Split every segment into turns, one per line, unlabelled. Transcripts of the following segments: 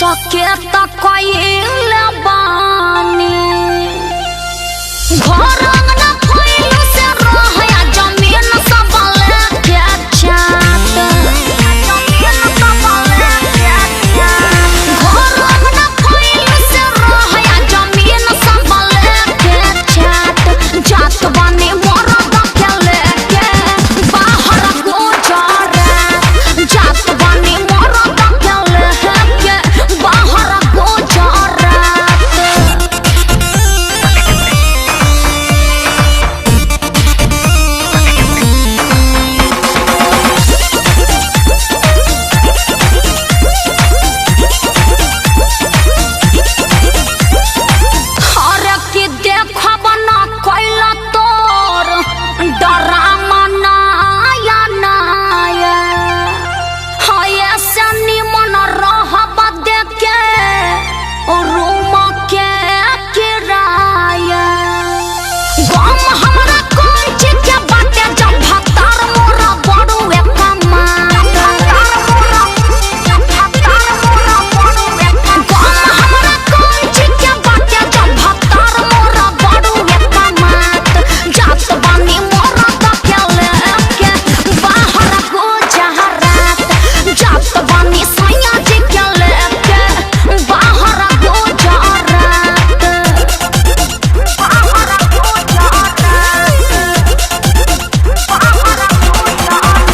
सके त कइल बानी। घर अंगना फैल से रहया जमीन सब लेके चाट। घर अंगना फैल से रहया जमीन सब लेके चाट। जात बानी मरद के लेके बाहर गुजरात। जात बानी मरद के लेके बाहर गुजरात। अरे कि देखब ना कैला तोर डरामा नाया नाया। हाय से निमन रहब देखे रूम के किराया। गम हमरा कौन चीज के बाटे जब भतार मोरा बड़ुए कमात। गम हमरा कौन चीज के बाटे जब भतार मोरा बड़ुए कमात। जात बानी मरद के लेके बाहर गुजरात। जात बानी सैया जी के लेके बाहर गुजरात। बाहर गुजरात। बाहर गुजरात।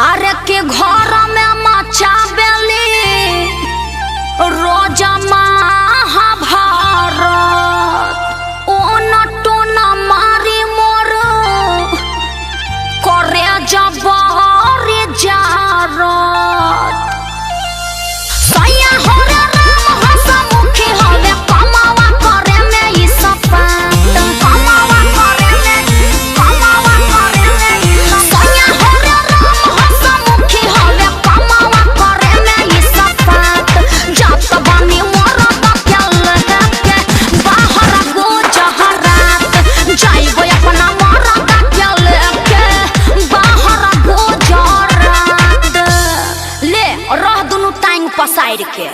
अरे के घर में मचाबेली रोज महाभारत। ओ नटो न मारी मोर करे जबर जारत। सैया हो रे राम हसमुखी हवे कमावा करे में ई सपाट। कमावा करे में, कमावा करे में। सैया हो रे राम हसमुखी हवे कमावा करे में ई सपाट। जात बानी मरद के लेके बाहर गुजरात। जाइबो अपना मरद के लेके बाहर गुजरात। ले रह दुनू टांग पसार के।